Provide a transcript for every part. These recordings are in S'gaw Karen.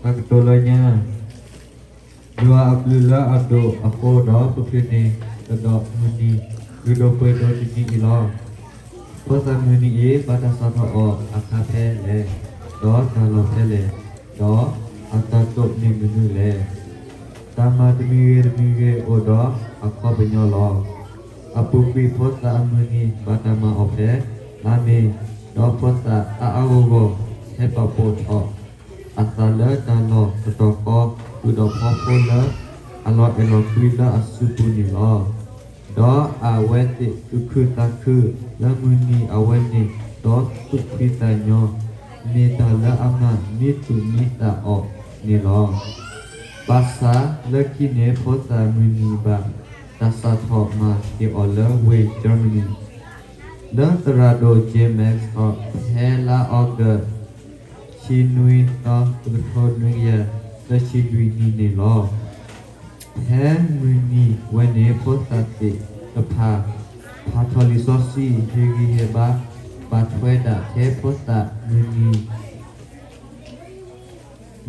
တၢ်ကတိၤလၢညါ, ယွၤအဘျုးလၢအဒိၣ်အဃိဒီး ပချုးန့ၢ်ကဒီးမုၢ်နံၤ လုၢ်ဒိၣ်ပှ့ၤဒိၣ်တနံၤအံၤလီၤ. ဖိသၣ်မုၢ်နံၤအံၤ ဘၣ်တၢ်စးထီၣ်အီၤအခါဖဲလဲၣ်, ဒီးတၢ်လီၢ်ဖဲလဲၣ်, ဒီးအတၢ်တိာ်မ့ၢ်မနုၤလဲၣ်. တၢ်မၤတမံၤဂ့ၤတမံၤဂ့ၤအိၣ်ဒီးအခီပညီလီၤ. အပူၤကွံာ်ဖိသၣ်အမုၢ်နံၤ ဘၣ်တၢ်မၤအီၤဖဲလါမ့ၤ, ဒီးဖိသၣ်အါအါဂီၢ်ဂီၢ် ဟဲပာ်ဖှိၣ်ထီၣ် အသးလၢတၢ်လီၢ်တတီၤဃီ ဃုာ်ဒီးဖီဖိလၢအလီၤအဲၣ်လီၤကွံလၢအစုပူၤန့ၣ်လီၤ. ဒီးအဝဲသ့ၣ်သူၣ်ခုသးခု လၢမုၢ်နံၤအဝဲန့ၣ် ဒီးသူၣ်ဖှံသးညီ မ့ၢ်တၢ်လၢအမၤမံသူၣ်မံသးအီၤန့ၣ်လီၤ. ဘၣ်ဆၣ်လၢခံန့ၣ် ဖိသၣ်မုၢ်နံၤဘၣ်တၢ်စးထီၣ်မၤက့ၤအီၤလၢဝ့ၢ် Germany လၢသရၣ်ဒိၣ် Jim Maxwell ဖဲလါအီကူး ဆံနွံသီ တကထိနွံကယၤသၢဆံလွံၢ်နံၣ်န့ၣ်လီၤ. ဖဲမုၢ်နံၤဝဲန့ၣ် ဖိသၣ်သ့ၣ်တဖၣ် ဖးထီၣ်လံာ်စီဆှံ ဟ့ၣ်ဂံၢ်ဟ့ၣ်ဘါ ပာ်ထွဲဒၣ်ထဲဖိသၣ်မုၢ်နံၤ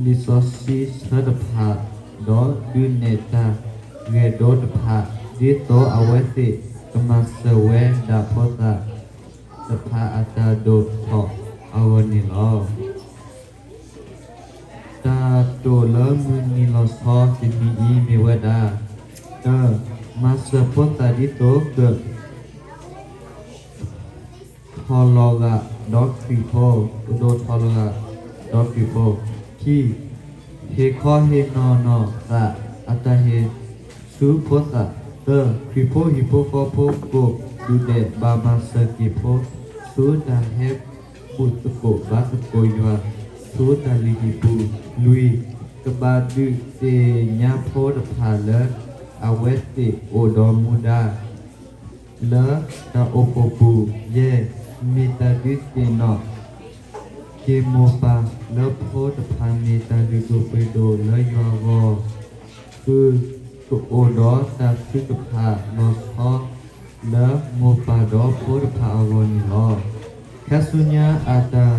လံာ်စီဆှံဆၢတဖၣ် ဒီးဒုးနဲၣ်တၢ်ဂဲၤဒိတဖၣ် ဒ်သိးအဝဲသ့ၣ်ကမၤစၢၤဝဲဒၣ်ဖိသၣ်တဖၣ်အတၢ်ဒိၣ်ထီၣ်အဂီၢ်န့ၣ်လီၤ. တၢ်တိာ်လၢမုၢ်နံၤလီၤဆီတနံၤအံၤမ့ၢ်ဝဲဒၣ်, တၢ, မၤစၢၤဖိသၣ်ဒ်သိးက ထီၣ်လီၤဂာ်ဒီးခရံာ်ဖိ, ကဒိၣ်ထီၣ်လီၤဂာ်ဒီးခရံာ်ဖိ, ခံ, ဟ့ၣ်ခီဟ့ၣ်နီၤနီၤသးအတၢ်ဟ့ၣ်ဆူဖိသၣ်, သၢ, ခရံာ်ဖိဟံၣ်ဖိဃီဖိကိးဒူၣ်ဒဲးဘၣ်မၤစၢၤက့ၤဖိ ဆူတၢ်ဟဲဘူၣ်သကိးဘါသကိးယွၤ ဆူတၢ်လုၢ်ဟံၣ်ပူၤ, လွံၢ်, ကဘၣ်ဒုးသ့ၣ်ညါဖိတဖၣ်လၢ အဝဲသ့ၣ်အိၣ်ဒီးမူဒါ လၢတၢ်အိၣ်ဖှိၣ်ပူၤ, ယဲၢ်, မ့ၢ်တၢ်ဒုးသ့ၣ်နီၣ်က့ၤမိၢ်ပၢ်လၢဖိတဖၣ်မ့ၢ်တၢ်လုၢ်ဒိၣ်ပှ့ၤဒိၣ်လၢယွၤအဂီၢ်, ဃု, ကအိၣ်ဒီးတၢ်ထုကဖၣ်လီၤဆီ လၢမိၢ်ပၢ်ဒီးဖိတဖၣ်အဂီၢ်န့ၣ်လီၤ. ခါဆူညါအတၢ်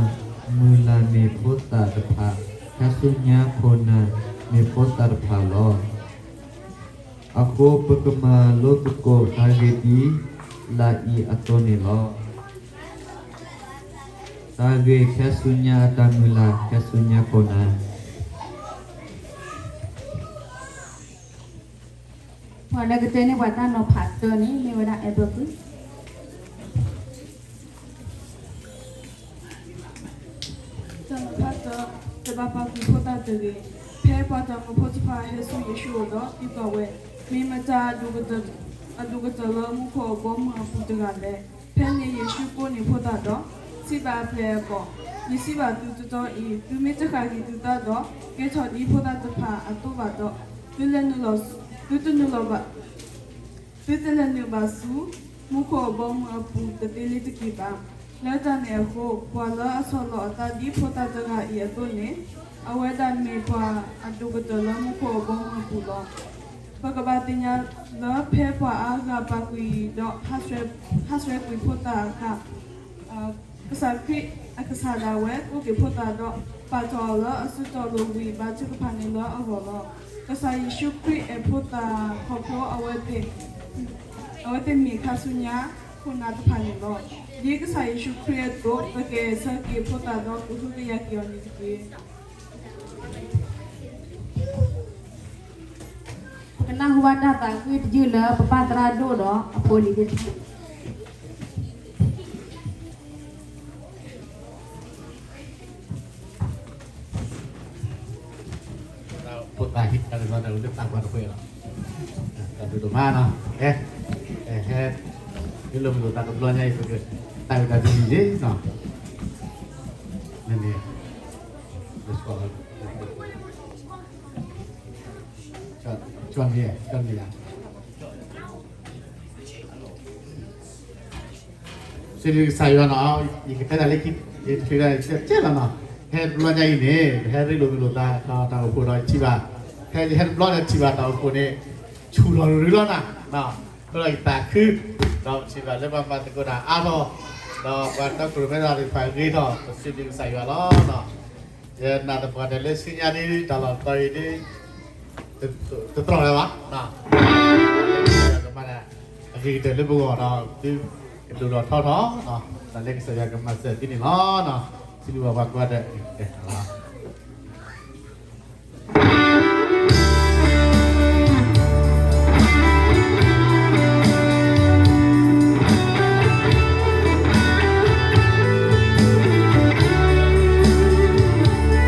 မုၢ်လၢ်မ့ၢ်ဖိသၣ်တဖၣ်, ခါဆူညါခိၣ်နၢ်မ့ၢ်ဖိသၣ်တဖၣ်လီၤ. အဃိပကမၤလိသကိးတၢ်ဂ့ၢ်ဒ်လာ်အံၤအသိးန့ၣ်လီၤ. တၢ်ဂ့ၢ် ခါဆူညါအတၢ်မုၢ်လၢ် ခါဆူညါခိၣ်နၢ်. ပှၤလၢကတဲန့ၢ်ပှၤတၢ်နီၤဖးတၢန့ၣ် မ့ၢ်ဝဲဒၣ် Albert ဖု တၢ်နီၤဖးတၢ, တဘၣ်ပာ်ကွံာ်ဖိသၣ်တဂ့ၤ. ဖဲပှၤတၢ်မၢဖိတဖၣ်ဟဲဆူယ့ၣ်ၡူးအအိၣ်ဒီး ဒ်သိးဝဲ, မ့ၢ်မတၤ အဒိၣ်ကတၢၢ်လၢမူခိၣ်အဘီအမုၢ်အပူၤတဂၤလဲၣ်. ဖဲန့ၣ်ယ့ၣ်ၡူးကိးန့ၢ်ဖိသၣ်ဒီး စံးဘၣ်အပျဲၢ်အဘီၣ်, ယစံးဘၣ်သုတတီအံၤ, သုမ့ၢ်တဃၣ်က့ၤသုသးဒီး ကဲထီၣ်ဒ်ဖိသၣ်တဖၣ်အသိးဘၣ်ဒီး, သုလဲၤနုာ်လီၤ, သုတနုာ်လီၤဘၣ် သုတလဲၤနုာ်ဘၣ်ဆူ မူခိၣ်အဘီအမုၢ်အပူၤတသ့လၢၤတက့ၢ်ဘၣ်. လၢတၢ်န့ၣ်အဃိ, ပှၤလၢအဆီၣ်လီၤအသးဒ်ဖိသၣ်တဂၤအံၤအသိးန့ၣ်, အဝဲဒၣ်မ့ၢ်ပှၤအဒိၣ်ကတၢၢ်လၢမူခိၣ်အဘီအမုၢ်အပူၤလီၤ. ပကဘၣ်သ့ၣ်ညါလၢဖဲပှၤအါဂၤပာ်ကွံာ်ဒီး ဟးဆှဲးကွံာ်ဖိသၣ်အခါ ကစၢ်ခရံာ်အကစၢ်ဒၣ်ဝဲ ကိးက့ၤဖိသၣ်ဒီး ပာ်ထီၣ်အီၤလၢအစုတီၢ်လိာ်ဝံၤဘါထုကဖၣ်န့ၣ်လၢအဂီၢ်လီၤ. ကစၢ်ယ့ၣ်ၡူးခရံာ်အဲၣ်ဖိသၣ်ခီဖျိ အဝဲသ့ၣ်မ့ၢ်ခါဆူညါခိၣ်နၢ်တဖၣ်န့ၣ်လီၤ. ဒ်ကစၢ်ယ့ၣ်ၡူးခရံာ်အသိး ပကဂဲၤဆၢက့ၤဖိသၣ်ဒီးကဟုကယာ်က့ၤအီၤန့ၣ်တက့ၢ်. ပကနၢ်ဟူဘၣ်တၢ်သးကွံတယုၢ်လၢပပၢ်သရၣ်ဒိၣ်ဒီးအဖိလံၤသ့ၣ်တဖၣ် ဖိသၣ်ဟ့ၣ်တၢ်ကစီၣ်တၢ်ကလုၢ်သးပှၢ်တဖုလီၤ. တၢ်ဘျုးဒိၣ်မးနီၤ. ကဲ, ဟဲ, ဟဲလိာ်မုာ်လိာ်သးတဘျီညါအံၤ ပကတၢ်ဝံတၢ်တမံၤန့ၣ်နီၤ. မ့ၢ်န့ၣ်, ကၠီမ့ၢ်, ကၠီမ့ၢ်ယါ စံးဘျုးကစၢ်ယွၤနီၤ, ယကတဲတၢ်လၢခံ, ယတချုးတၢ်န့ၣ် ကဲလီၤနီၤ. ဟဲတဘျီညါအံၤန့ၣ် ပဟဲရ့လိာ်မုာ်လိာ်သးဒီးတၢ်အိၣ်ဖှိၣ်ဒီးထံၣ်ဘၣ်, ဟဲယဟဲတဘျီဒီးထံၣ်ဘၣ်တၢ်အိၣ်ဖှိၣ်န့ၣ် ဆူၣ်ထီၣ်ရုၢ်လီၤနၤ, ဖဲလီၤယသးခု, ဒီးပထံၣ်ဘၣ်လၢပှၤမၤသကိးတၢ်အါထီၣ်, ဒီးပှၤတီခိၣ်ရိၣ်မဲသ့ၣ်တဖၣ်ဂ့ၤထီၣ်, ပစံးဘျုးကစၢ်ယွၤလီၤနီၤ. ယနာ်သပှၢ်တၢၢ်လၢဆူညါဒ်တၢ်လီၢ်တတီၤအံၤဒ် တတြီၢ်လၢၤဘၣ်, ကမၤန့ၣ် အဂ့ၤကတၢၢ်လၢပဂီၢ်ဒီး ဒုးကဒိၣ်ထီၣ်ထီထီၣ် တၢ်လၢကစၢ်ယွၤကမၤစၢၤသုန့ၣ်လီၤ. စံးဘျုးဘၣ်ပှၤကိးဂၤဒဲး ပမုၢ်နံၤပ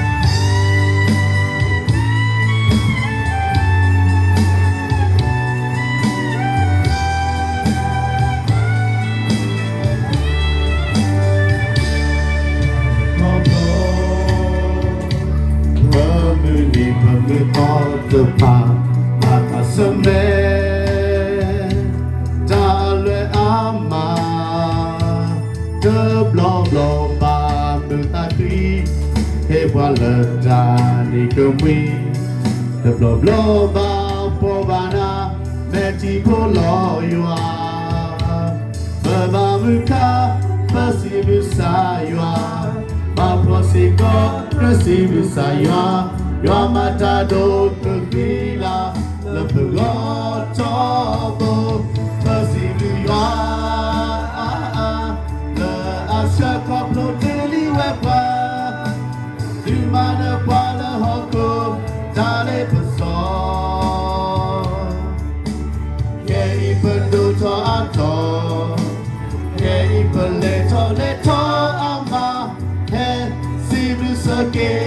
မုၢ်သီတဖၣ် ဘၣ်တၢ်ဆၢၣ်မဲာ် တၢ်အလွဲၢ်အမၤ တဘျီဘျီဘၣ်မုာ်သးခု, ဟ့ၣ်ပှၤလၢတၢ်နံၤကမှံ, တဘျီဘျီဘၣ်ပှီၢ်ဘၣ်နၤ, မဲာ်ထံဖိလီၤယွၤ ပဘၣ်မုၢ်ခါ ပစံးဘျုးကစၢ်ယွၤ, ဘၣ်ဖှီၣ်စ့ၢ်ကီး ပစံးဘျုးကစၢ်ယွၤ, ယွၤမၤတၢ်ဒိၣ်ကဖှံလၢ် လၢပဂီၢ်ထီဘိ, ပစံးဘျုးယွၤ လၢအဆှၢခီဖျိတ့လံဝဲပှၤ ဒုးမၤနၢၤပှၤလၢဟီၣ်ခိၣ် တၢ်လ့ပစီ ခဲအံၤပဒိၣ်ထီၣ်အါထီၣ်, ခဲအံၤပလဲၤထီၣ်လဲၤထီအါမး, ဟဲစံးဘျုးစၢၤက့ၤ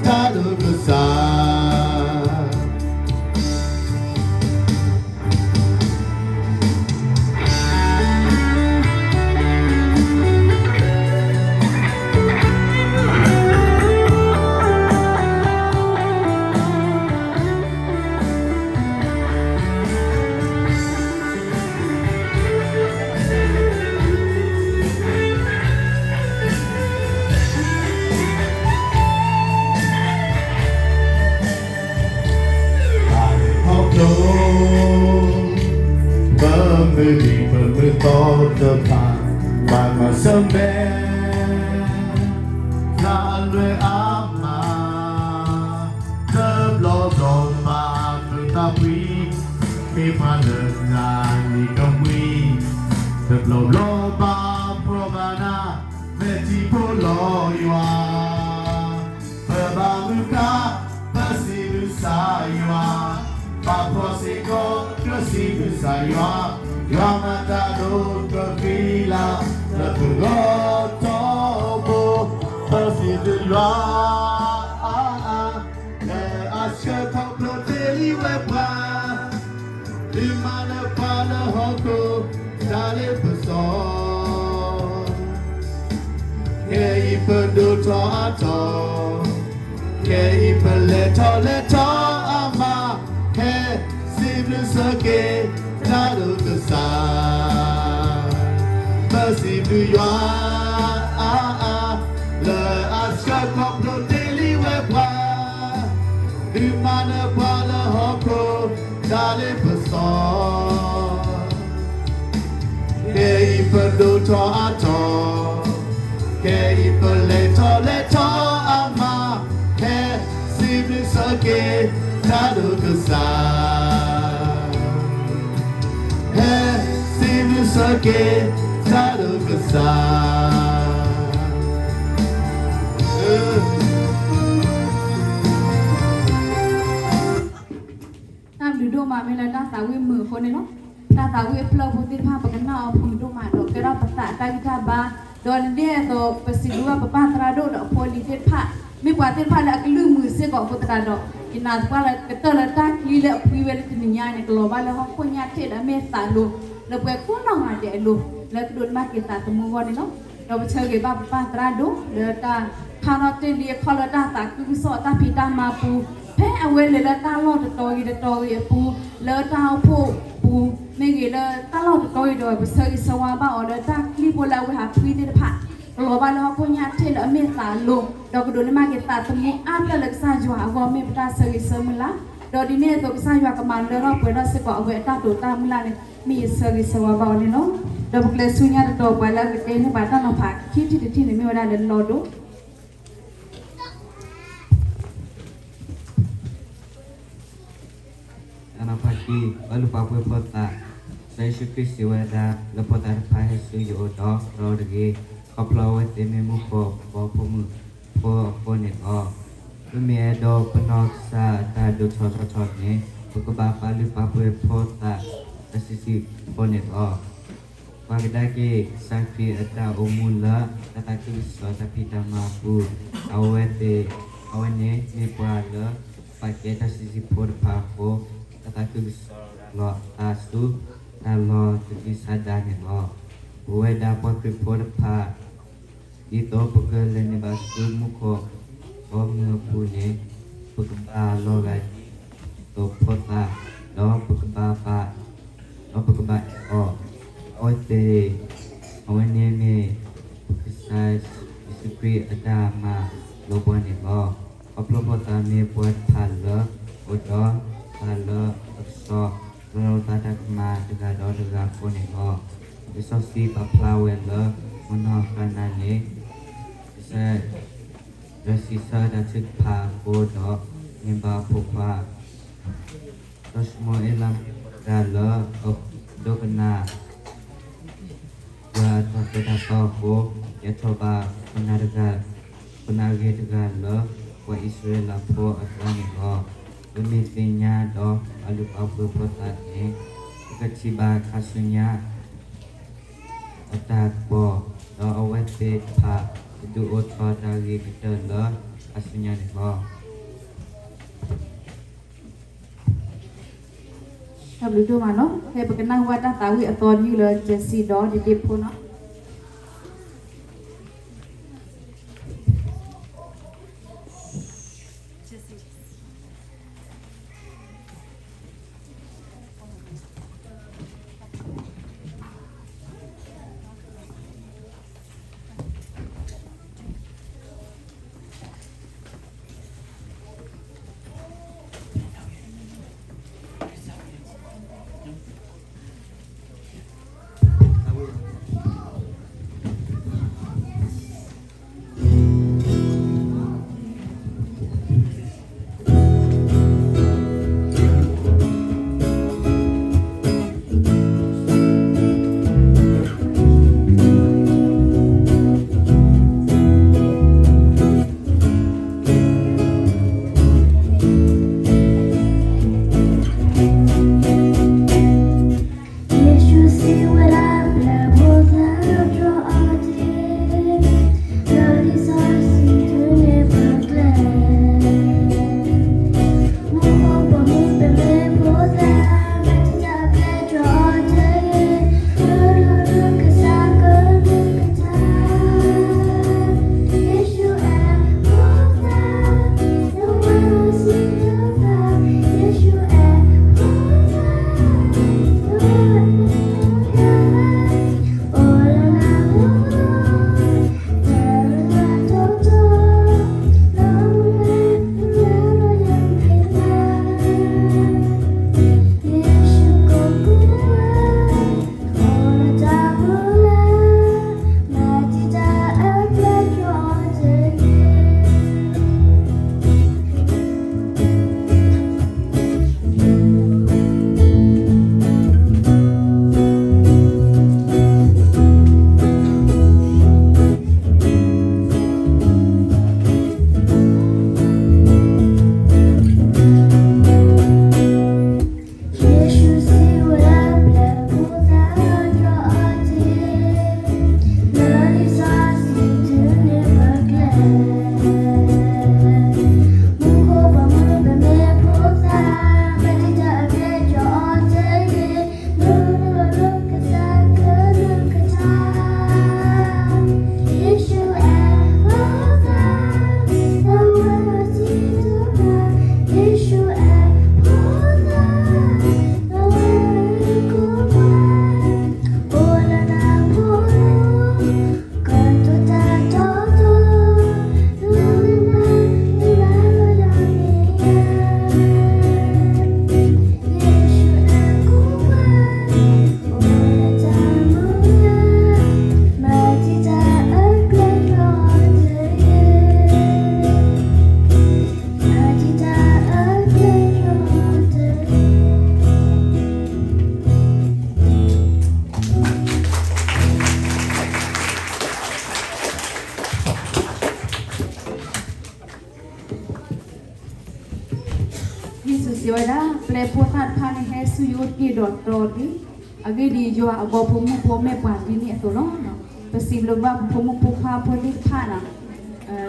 တၢ်ဒိၣ်ကစၢ် ဟီၣ်ခိၣ် ပမုၢ်နံၤပမုၢ်သီတဖၣ် ဘၣ်တၢ်ဆၢၣ်မဲာ် တၢ်အလွဲၢ်အမၤ တဘျီဘျီဘၣ်မုာ်သးဖှံ, ဟ့ၣ်ပှၤလၢတၢ်နံၤကမှံ, တဘျီဘျီဘၣ်ပှီၢ်ဘၣ်နၤ, မဲာ်ထံဖိလီၤယွၤ ပဘၣ်မုၢ်ခါ ပစံးဘျုးကစၢ်ယွၤ, ဘၣ်ဖှီၣ်စ့ၢ်ကီး ပစံးဘျုးကစၢ်ယွၤ, ယွၤမၤတၢ်ဒိၣ်ကဖှံလၢ် လၢပဂီၢ်ထီဘိ, ပစံးဘျုးယွၤ လၢအဆှၢခီဖျိတ့လံဝဲပှၤ ဒုးမၤနၢၤပှၤလၢဟီၣ်ခိၣ် တၢ်လ့ပစီ ခဲအံၤပဒိၣ်ထီၣ်အါထီၣ်, ခဲအံၤပလဲၤထီၣ်လဲၤထီအါမး, ဟဲစံးဘျုးစၢၤက့ၤ တၢ်ဒိၣ်ကစၢ်, ပစံးဘျုးယွၤ လၢအဆှၢခီဖျိတ့လံဝဲပှၤ ဒုးမၤနၢၤပှၤလၢဟီၣ်ခိၣ် တၢ်လ့ပစီ ခဲအံၤပဒိၣ်ထီၣ်အါထီၣ်, ခဲအံၤပလဲၤထီၣ်လဲၤထီအါမး, ဟဲစံးဘျုးစၢၤက့ၤ တၢ်ဒိၣ်ကစၢ်, ဟဲစံးဘျုးစၢၤက့ၤ တၢ်ဒိၣ်ကစၢ်. တၢ်ဘျုးဒိၣ်မးမ့ၢ်လၢတၢ်သးဝံၣ်မုာ်အဃိန့ၣ်လီၤ. တၢ်သးဝံၣ်အဖျၢၣ်ဖိသ့ၣ်တဖၣ် ပကနၣ်အီၤဖုၣ်ဒိၣ်မးဒီး ကဲထီၣ်ပသးတၢ်ဂံၢ်တၢ်ဘါ, ဒီးဒ်န့ၣ်အသိး ပစံးဘျုးဘၣ်ပပၢ်သရၣ်ဒိၣ်ဒီးအဖိအလံၤသ့ၣ်တဖၣ်, မ့ၢ်ပှၤသ့ၣ်တဖၣ်လၢအကလုၢ်မုာ်စ့ၢ်ကီးအဃိသတးဒီး ယနာ်သပှၢ်လၢကတၢၢ်လၢတၢ်ချံလၢအဖှံဝဲလၢတနံၤညါန့ၣ် ကလီၤဘၣ်လၢဟီၣ်ခိၣ်ညါထ့ၣ်ဒီးအမ့ၢ်သးလိၤ လၢပှၤကိးနီၢ်ဂၤဒဲးအလိၤ လၢကဒိးန့ၢ်ဘၣ်က့ၤသးသမူအဂီၢ်န့ၣ်လီၤ. ဒီးပဆၢဂ့ၤဘၣ်ပပၢ်သရၣ်ဒိၣ် လၢတၢ်ဖးထီၣ်တ့ၢ်လံအခီၣ်လၢတၢ်သးခုကစီၣ်တၢ်ဖံးတၢ်မၤပူၤ, ဖဲအဝဲလဲၤလၢတၢ်လီၢ်တတီၤဂ့ၤတတီၤဂ့ၤအပူၤ, လၢတၢ်အိၣ်ဖှိၣ်ပူၤ မ့ၢ်ဂ့ၤလၢတၢ်လီၢ်တတီၤဂ့ၤဒီး ပဆၢဂ့ၤဆၢဝါဘၣ်အီၤလၢတၢ်ချံဖိလၢအဝဲဟးဖှံသ့ၣ်တဖၣ် ကလီၤဘၣ်လၢဟီၣ်ခိၣ်ညါထ့ၣ်လၢအမ့ၢ်သးလိၤ ဒီးကဒိးန့ၢ်ဘၣ်က့ၤသးသမူအါဖျၢၣ်လၢကစၢ်ယွၤအဂီၢ် မ့ၢ်ပတၢ်ဆၢဂ့ၤဆၢမုၢ်လၢ်, ဒီးဒ်န့ၣ်အသိးကစၢ်ယွၤကမၤလၢထီၣ်ပှဲၤထီၣ်စ့ၢ်ကီးအဝဲအတၢ်တိာ်တၢ်မုၢ်လၢ်န့ၣ် မ့ၢ်ယဆၢဂ့ၤဆၢဝါဘၣ်အီၤန့ၣ်လီၤ. ဒီးပကျဲၤဆူညါတတီၤပှၤလၢကတဲန့ၢ်ပှၤတၢ်နီၤဖးခံထံၣ်တထံၣ်န့ၣ် မ့ၢ်ဝဲဒၣ်လၢလီၢ်ဒိၣ် ဖးခံ, ပှၤလုၢ်ပှၤပှ့ၤဖိသၣ်, ကစၢ်ယ့ၣ်ၡူးခရံာ်စံးဝဲဒၣ်, လၢဖိသၣ်တဖၣ်ဟဲဆူယအိၣ်ဒီး ကလီတဂ့ၤ, ခီဖျိအဝဲသ့ၣ်မ့ၢ်မူခိၣ်ဘီဖိမုၣ်ဖိအဃိန့ၣ်လီၤ. ပမ့ၢ်အဲၣ်ဒိးပနီၢ်ကစၢ်အတၢ်ဒိၣ်ထီၣ်ထီထီၣ်န့ၣ်, ပကဘၣ်ပာ်လုၢ်ပာ်ပှ့ၤဖိသၣ်တၢ်ဆံးဆံးဖိန့ၣ်လီၤ. ပှၤကဒါက့ၤကစၢ်ခရံာ်အတၢ်အိၣ်မူလၢ တၢ်သးခုကစီၣ်တၢ်ဖံးတၢ်မၤအပူၤ, အဝဲသ့ၣ်, အဝဲန့ၣ်မ့ၢ်ပှၤလၢ ပာ်ကဲတၢ်ဆံးဆံးဖိတဖၣ်အဃိ, တၢ်သးခုကစီၣ်လီၤအသးဆူ တၢ်လီၤတဒုးဆါဒၣ်န့ၣ်လီၤ. ပဝဲဒၣ်ပှၤခရံာ်ဖိတဖၣ် ဒ်သိးပကလဲၤန့ၢ်ဘၣ်ဆူမူခိၣ်ဘီမုၢ်အပူၤန့ၣ်, ပကဘၣ်လီၤဂာ်ဒ်သိးဖိသၣ်, ဒီးပကဘၣ်ပာ်, ဒီးပကဘၣ်အဲၣ်အီၤ, အဝဲသ့ၣ်, အဝဲန့ၣ်မ့ၢ် ပကစၢ်ယ့ၣ်ၡူးခရံာ်အတၢ်မၤလိာ်ပှၤန့ၣ်လီၤ. ခီဖျိဖိသၣ်မ့ၢ်ပှၤတဖၣ်လၢ အိၣ်ဒီးတၢ်လၢအကဆှီ, လီၤသးတၢ်ကမၣ်တဂၤဒီးတဂၤအဃိန့ၣ်လီၤ. လံာ်စီဆှံပာ်ဖျါဝဲလၢ မုၢ်နီၢ်ဃါနၤန့ၣ် ကစၢ် ဒီးစံးဆၢတၢ်ထုကဖၣ်အဃိဒီး န့ၢ်ဘၣ်အဖိခွါ, ဒီးၡမူၤအ့လးမ့ၢ်ပှၤတဂၤလၢ အဒိကနၣ် ပှၤအတၢ်သိၣ်တၢ်သီအဃိ, ကဲထီၣ်ဘၣ်ခိၣ်နၢ်တဂၤ, ခိၣ်နၢ်ဂ့ၤတဂၤလၢ ပှၤအံၣ်စရ့လးဖိအကျါန့ၣ်လီၤ. ပမ့ၢ်သ့ၣ်ညါဒီးပာ်လုၢ်ပာ်ပှ့ၤဖိသၣ်န့ၣ်, ပကထံၣ်ဘၣ်ခါဆူညါ အတၢ်ကပီၤ, ဒီးအဝဲသ့ၣ်တဖၣ် ကဒုးအိၣ်ထီၣ်တၢ်ဂ့ၤကတၢၢ်လၢခါဆူညါန့ၣ်လီၤ. တၢ်ဘျုးဒိၣ်မးနီၤ, ဖဲပကနၢ်ဟူဘၣ်တၢ်သးဝံၣ်အသီတယုၢ်လၢ Jessie ဒီးဒ့ဒ့ဖိနီၤ. ယ့ၣ်ၡူးစံးဝဲဒၣ်, ပျဲဖိသၣ်တဖၣ်န့ၣ် ဟဲဆူယအိၣ်တက့ၢ်ဒီးတြီတက့ၢ်. အဂ့ၢ်ဒ်အံၤ, ယွၤအဘီဖိမုၣ်ဖိမ့ၢ်ပှၤဒ်န့ၣ်အသိးလီၤ. ပစံးဘျုးဘၣ်ပဖိမုၣ်ဖိခွါဖိသ့ၣ်တဖၣ်န့ၣ်,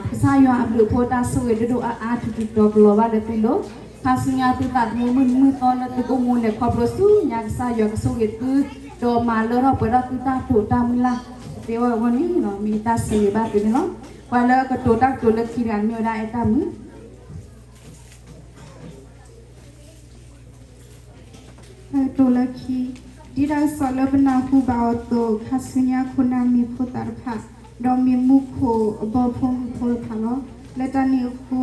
ကစၢ်ယွၤအဘျုးအဖှိၣ်တၢ်ဆိၣ်ဂ့ၤဒိၣ်ဒိၣ်အါအါ ထူးထူးတီၤတီၤလီၤဘၣ်လၢသုလိၤ. ခါဆူညါသုသးသမူမုၢ်နံၤမုၢ်သီလၢ သုကအိၣ်မူလဲၤခီဖျိဆူညါ ကစၢ်ယွၤကဆိၣ်ဂ့ၤသု, ဒီးမၤလၢထီၣ်ပှဲၤထီၣ်သုတၢ်တိာ်တၢ်မုၢ်လၢ်သ့ဝဲအဂီၢ်န့ၣ်လီၤ. မ့ၢ်ယတၢ်ဆိၣ်ဂ့ၤဘၣ်သုန့ၣ်လီၤ. ပှၤလၢကတိၤတၢ်ကတိၤလၢခံတဂၤန့ၣ် မ့ၢ်ဝဲဒၣ်အဲၣ်တၢ်မုာ် တၢ်ကတိၤလၢခံ, ဒ်တၢ်ကစီၣ်လၢပနၢ်ဟူဘၣ်အီၤအသိး, ခါဆူညါခိၣ်နၢ်မ့ၢ်ဖိသၣ်တဖၣ်, ဒီးမ့ၢ်မူခိၣ်အဘီဖိမုၣ်ဖိတဖၣ်လီၤ. လၢတၢ်န့ၣ်အဃိ,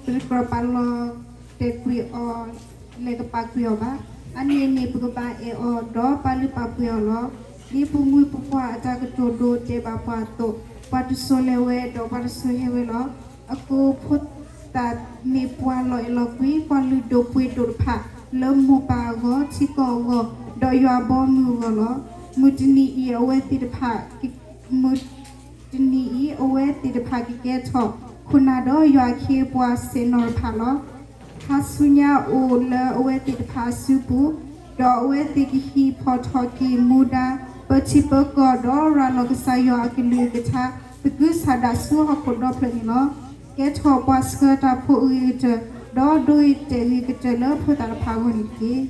ပတကြၢးပာ်လီၤတဲာ်ကွံာ်အီၤ, လဲၤကပာ်ကွံာ်အီၤဘၣ်. အါန့ၢ်အန့ၣ် ပကဘၣ်အဲၣ်အီၤ, ဒီးပာ်လုၢ်ပာ်ပှ့ၤအီၤလီၤ. ဒ်ပမှံၤပပှၢ်အတၢ်ကတိၤဒိတဲဘၣ်ပှၤအသိး, ပှၤတစိၤလဲၤဝဲ, ဒီးပှၤတစိၤဟဲဝဲလီၤ. အဃိ ဖိသၣ်မ့ၢ်ပှၤလီၤအဲၣ်လီၤကွံ ပှၤလုၢ်ဒိၣ်ပှ့ၤဒိၣ်တဖၣ်, လၢမိၢ်ပၢ်အဂီၢ်, ထံကီၢ်အဂီၢ်, ဒီးယွၤအဘီအမုၢ်အဂီၢ်လီၤ. မုၢ်တနံၤအံၤအဝဲသ့ၣ်တဖၣ်, မုၢ်တနံၤအံၤအဝဲသ့ၣ်တဖၣ်ကကဲထီၣ်, ခိၣ်နၢ်ဒီးယွၤအခ့အပှၤဆဲးနီၤတဖၣ်လီၤ. ခါဆူညါအိၣ်လၢအဝဲသ့ၣ်တဖၣ်အစုပူၤ, ဒီးအဝဲသ့ၣ်ကဟံးဖီၣ်ထီၣ်က့ၤမူဒါ, ပထံပကီၢ်ဒီးရၤလီၤကစၢ်ယွၤအကလုၢ်အကထါ, သကုၤဆးဒးဆူဟီၣ်ခိၣ်ဒီဖျၢၣ်န့ၣ်လီၤ. ကဲထီၣ်ပှၤဆှၢတၢ်ဖိအဂ့ၤကတၢၢ်, ဒီးဒိဂ့ၤတဲာ်ဂ့ၤကတၢၢ်လၢဖိသၣ်တဖၣ်အဂီၢ်န့ၣ်တက့ၢ်.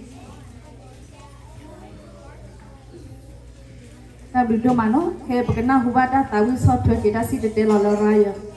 တၢ်ဘျုးဒိၣ်မးလီၤ. ခဲအံၤပကနၢ်ဟူဘၣ်တၢ်သးဝံၣ်ဆီၣ်ထွဲက့ၤတၢ်စံၣ်တဲၤတဲလီၤလၢရၤယၤ